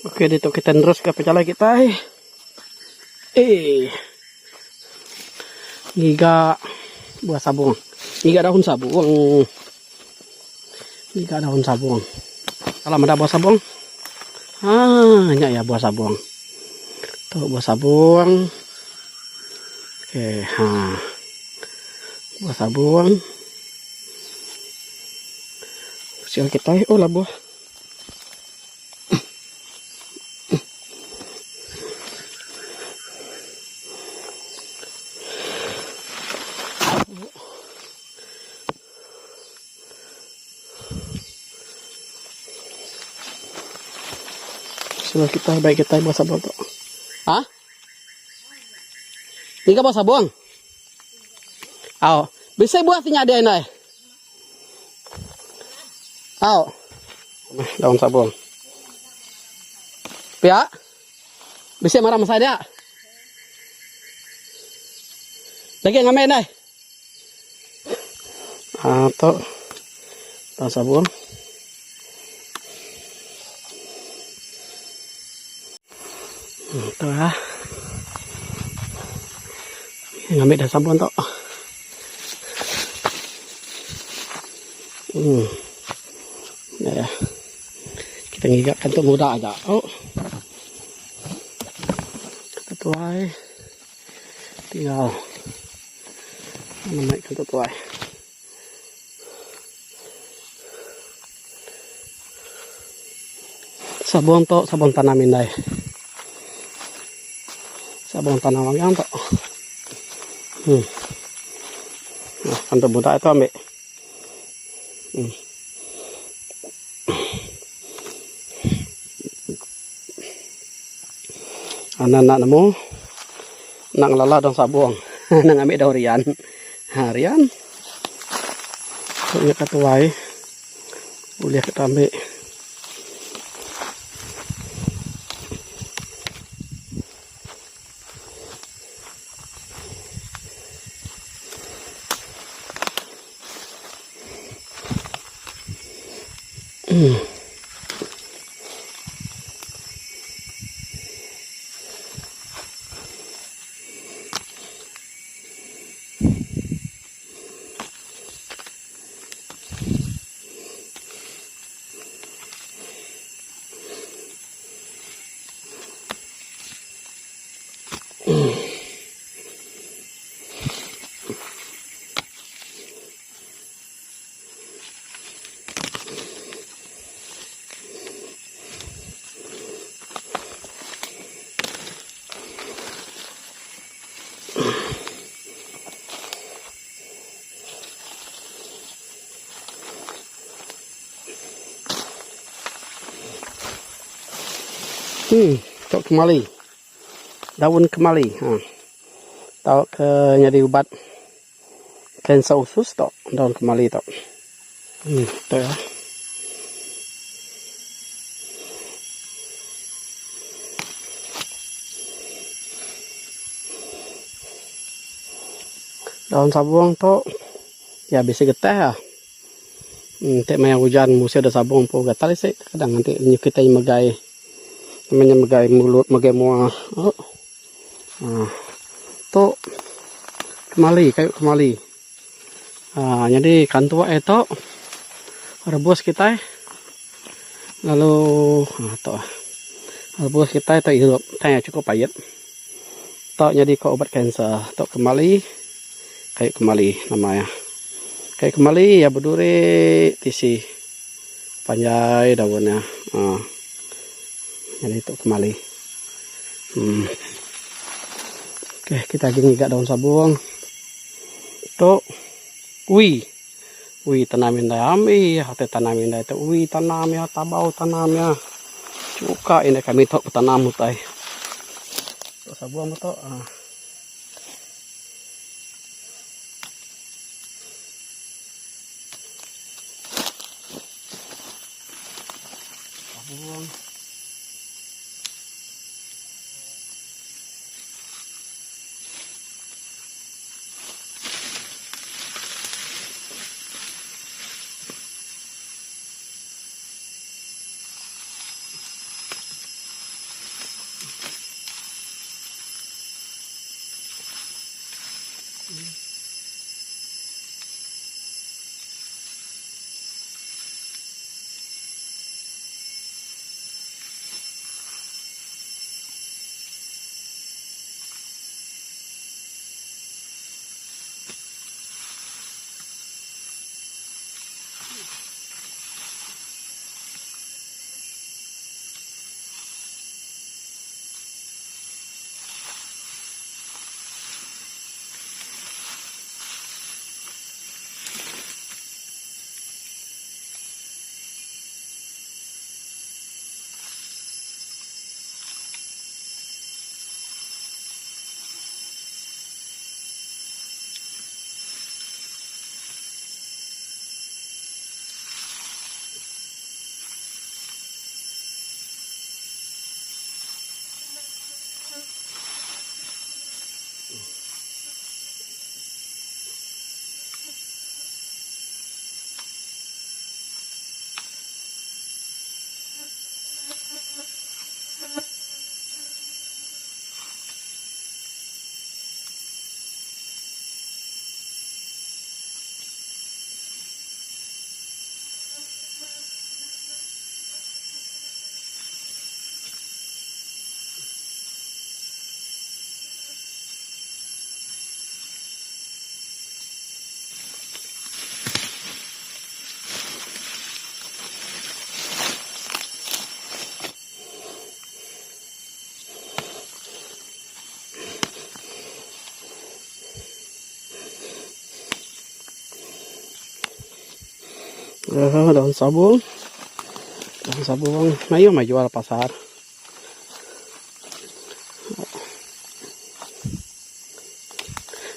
Okey ditu kita neruska pejalai kitai. Eh. Ngiga buah sabung. Ngiga daun sabung. Ngiga daun sabung. Kala meda buah sabung. Haa nya iya buah sabung. Tu buah sabung. Okey ha. Buah sabung. Kecil kitai oh labuh. Sudah kita baik kita buah sabung tu. Ha? Ni buah sabung? Au. Bisa buah ti nya dia indai. Au. Daun sabung. Pia. Bisi marah mesai dia. Lagi ngambil indai. Ha tu. Daun sabung. Hmm, tu lah. Ngambil daun sabung tu. Hmm. Ya. Kita ngiga kantuk muda aja. Oh. Kita tuai. Tinggal. Mana naik kantuk tuai. Sabung tu sabung tanam indai. Sabung tanam agang tu. Hmm. Nah, kantuk budak itu ambil. Hmm. Anak nak nemu nak ngelala daun sabung. Nak ngambil daun rian. Ha rian. Tu nya ka tuai. Ulih kita ambil. Hmm. Hmm, tok kemali. Daun kemali. Ha. Tau ke nyadi ubat kanser usus tok daun kemali tok. Hmm, tok ya. Daun sabung tu ya bisi getah ah. Enti maya ujan musim da sabung empu gatal isi kadang enti kitai megai nama nya megai mulut megai mua uhh tu kemali kayu kemali uhh nyadi kantuk iya tu rebus kitai lalu uhh tu rebus kitai tu irup tai chukup pait tu nyadi ko ubat kanser tu kemali. Kayu kemali nama iya. Kayu kemali iya beduri tisi panjai daun iya uhh nyadi tu kemali uhh. Okay kita agi ngiga daun sabung tu ui ui tanam indai ambi ati tanam indai tu ui tanam iya tabau tanam iya chuka indai kami tu betanam utai. Tu sabung tu uhh. Uhh daun sabung, daun sabung mayuh meh jual pasar.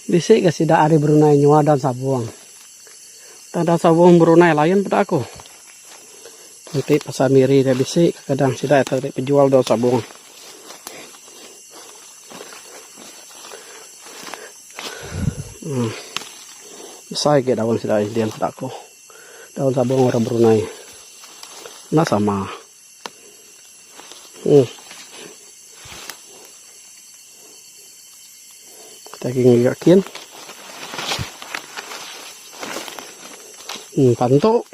Bisi ga sida ari Brunei nyual daun sabung. Tang daun sabung Brunei lain peda aku. Enti pasar Miri deh bisi kadang sida ita pejual daun sabung. Uhh besai agi daun sida Indian peda aku. Daun sabung orang Brunei enda sama. Uhh kitai agi ngiga kin. Uhh pantu.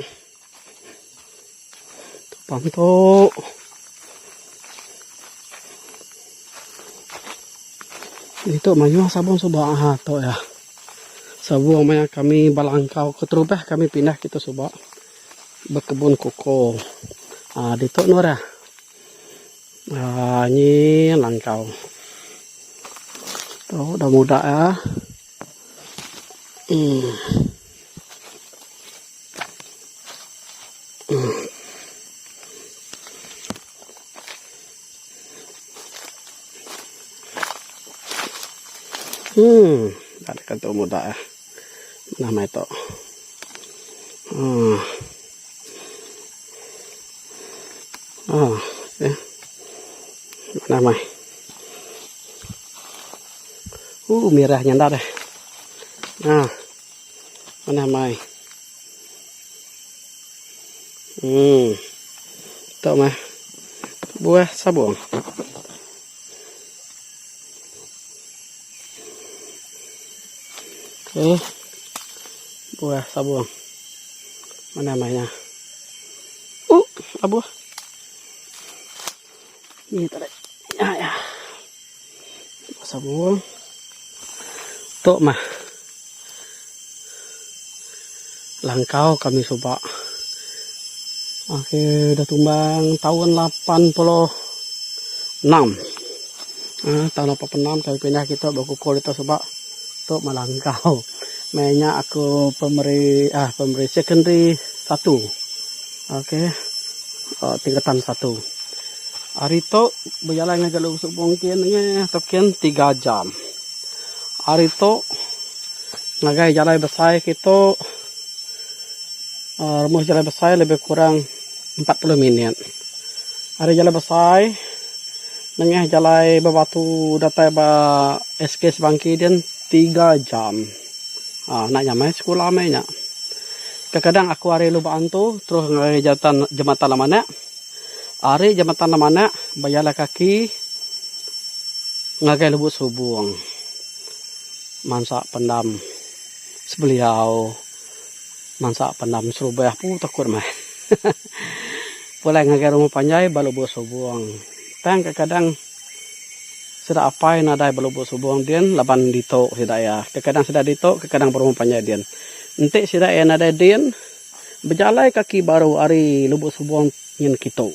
Pantu. Ditu mayuh sabung suba ha tu iya. Sabung maya kami belangkau keterubah kami pindah kitu suba bekebun koko. Ha ditu endur iya. Ha nyin langkau. Tu dah muda iya. Uhh. Hmm, ada kantu muda ah. Nama itu. Hmm. Ah, eh. Nama. Mirah nyanda deh. Nah. Manah mai. Hmm. Tu mah buah sabung. Okey. Buah sabung. Manah mai nya. Abuh. Ni tadi. Ya ya. Buah sabung. Tu mah langkau kami suba. Okey udah tumbang taun 86. Aaa taun 86 kami pindah kitu bekukul ditu suba. Tu mah langkau. Meh nya aku primary aaa primary secondary satu. Okey tingkatan satu. Ari tu bejalai ngagai Lubok Subong kin nengah tu kin tiga jam. Ari tu ngagai jalai besai kitu uhh rumuh jalai besai lebih kurang 40 minit. Ari jalai besai nengah jalai bebatu datai ba SK Sebangki din tiga jam. uhh Enda nyamai sekula meh nya. Kadang aku ari Lubok Antu terus ngagai jambatan Lemanak. Ari jambatan Lemanak bejalai kaki ngagai Lubok Subong. Mansa pendam Sebeliau mansa pendam Serubah pu takut meh. Pulai ngagai rumah panjai ba Lubok Subong. Tang kekadang sida apai nadai ba Lubok Subong din laban ditu sida iya. Kekadang sida ditu kekadang ba rumah panjai din. Enti sida iya nadai din bejalai kaki baru ari Lubok Subong nyin kitu.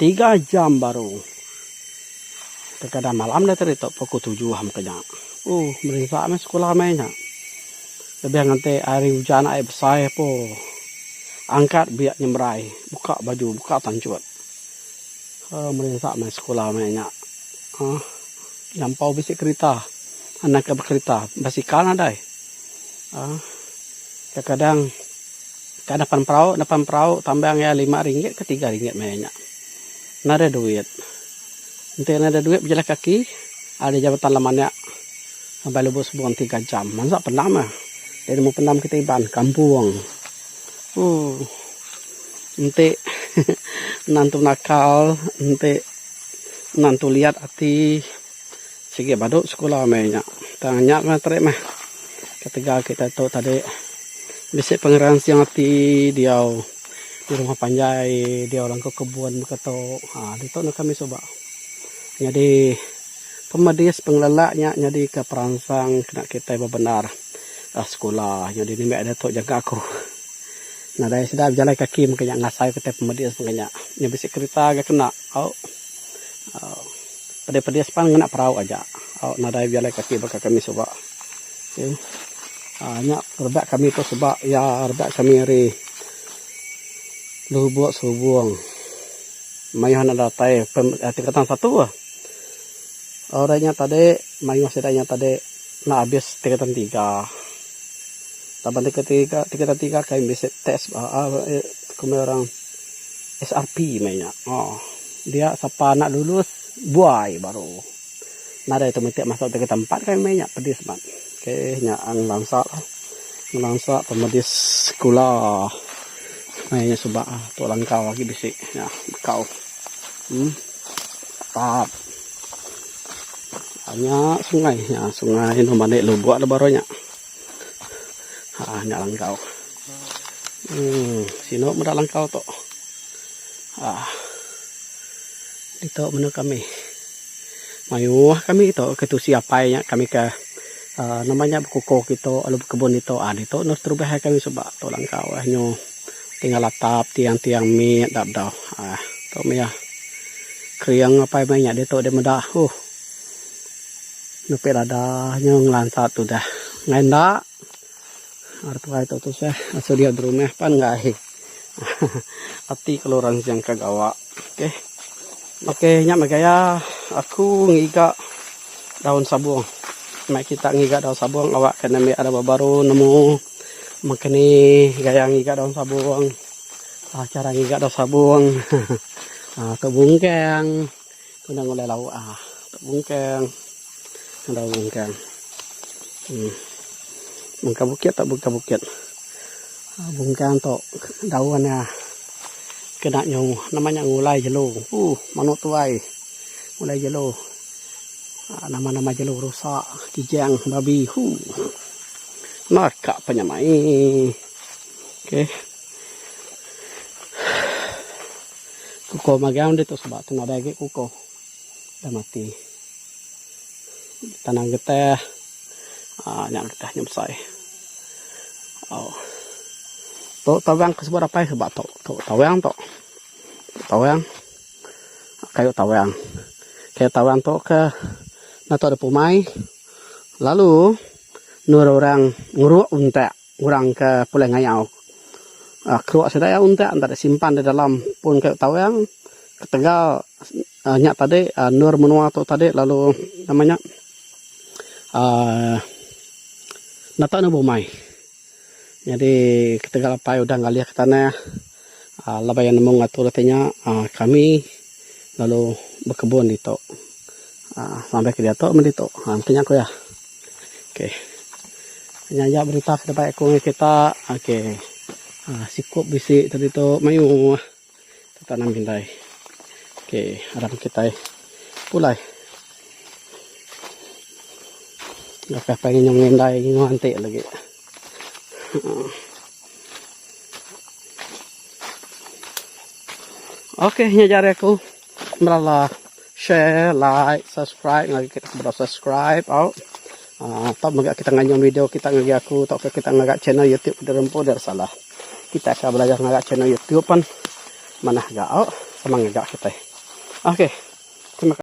Tiga jam baru. Kekadang malam deh tadi tu pukul tujuh meka nya. Ooh merinsa meh sekula meh nya. Lebih nganti hari ujan ai besai po angkat biak nyemerai buka baju buka tanchut. Ooh merinsa meh sekula meh nya. Aaa nyampau bisi kerita anak ke bekerita basikal nadai. Aaa kekadang ka nepan perau nepan perau tambang iya lima ringgit ke tiga ringgit meh nya. Nadai duit. Enti nadai duit bejalai kaki ari jabatan Lemanak sampai Lubok Sebong tiga jam. Mansa pendam ah. Deh nemu pendam kitai Iban kampung. Ooh enti nentu nakal enti nentu liat ati sigi badu sekula meh nya. Tang nya meh terik meh ketegal kitai tu tadi bisi pengeransing ati diau. Di rumah panjai diau langkau kebun baka tu ha ditu ne kami suba. Nyadi pemedis pengelelak nya nyadi ke peransang kena kitai bebendar uhh sekula. Nyadi nimbe diatu jaga aku nadai sida bejalai kaki mega nya ngasai kitai pemedis mega nya. Nya bisi kerita ga kena au uhh pedis pedis pan ngena perau aja au nadai bejalai kaki baka kami suba. Okay. Aa nya rebak kami tu suba iya rebak kami ari Lubok Subong. Mayuh enda datai tingkatan satu. Orang nya tadi mayuh sida nya tadi enda abis tingkatan tiga. Laban tingkatan tiga tingkatan tiga kai bisi test aa kumbai orang SRP meh nya. Oh dia sapa enda lulus buai baru. Nadai tu miti masuk ti tempat kai meh nya pedis bat. Okay nya ngelansa ngelansa pemedis sekula meh nya suba tu langkau agi bisi nya bekau uhh tap nya sungai nya sungai anu mandi lubok ne baru nya uhh nya langkau uhh sinu meda langkau tu uhh ditu menu kami. Mayuh kami tu ke tusi apai nya kami ke uhh nama nya bekuko kitu lalu bekebun ditu uhh ditu ne terubah kami suba tu langkau uhh nyu tinggal atap tiang tiang mit da bedau uhh tu mih kering apai meh nya ditu deh meda huh nepi lada nyu ngelansa tudah ngai enda hari tuai tu tusah asu dia berumah pan enggai ati keluran siang ka gawa okay. Ok nya meh gaya aku ngiga daun sabung. Mai kita ngiga daun sabung awak ke nembiak rebak baru nemu meng keni gaya ngiga daun sabung uhh cara ngiga daun sabung uhh tu bungkang ku enda ngulih lauk uhh tu bungkang daun bungkang uhh bungkang bukit tu bungkang bukit. Bungkang tu daun iya kena nyu nama nya ngulai jelu uhh manuk tuai ngulai jelu uhh nama nama jelu rusa kijang babi huh naka penyamai okay kuko magang ditu suba tu nadai agi kuko dah mati tanah getah uhh nya getah nya besai. Tu tawang ke sebut apai ba tu. Tu tawang tu. Tawang. Kayu tawang. Kayu tawang tu ke natu da pumai lalu endur orang ngeruk untak orang ke pulai ngayau. uhh Keruk sida iya untak enda disimpan di dalam pun kayu tawang ketegal uhh nya tadi endur menua tu tadi lalu nama nya uhh Nata ne bumai. Nyadi ketegal apai udah ngalih ke tanah uhh laban iya nemu ngatur reti nya uhh kami lalu bekebun ditu uhh sampai ke diatu meh ditu uhh mungkin nya ku iya. Okay. Nya aja berita ke deka aku ngagai kita. Okay. uhh sikup bisi tadi tu mayuh tanam indai. Okay aram kitai pulai. Apai apai ngenyung indai nganti lagi. Okey nya jari aku melala share like subscribe ngagai kita ke bedau subscribe au. Aaa tau mega kita nganyung video kita ngagai aku tauka kita ngaga channel youtube diri empu diri salah. Kita ka belajar ngaga channel youtube pan manah ga au sama ngaga kitai. Okey terima kasih.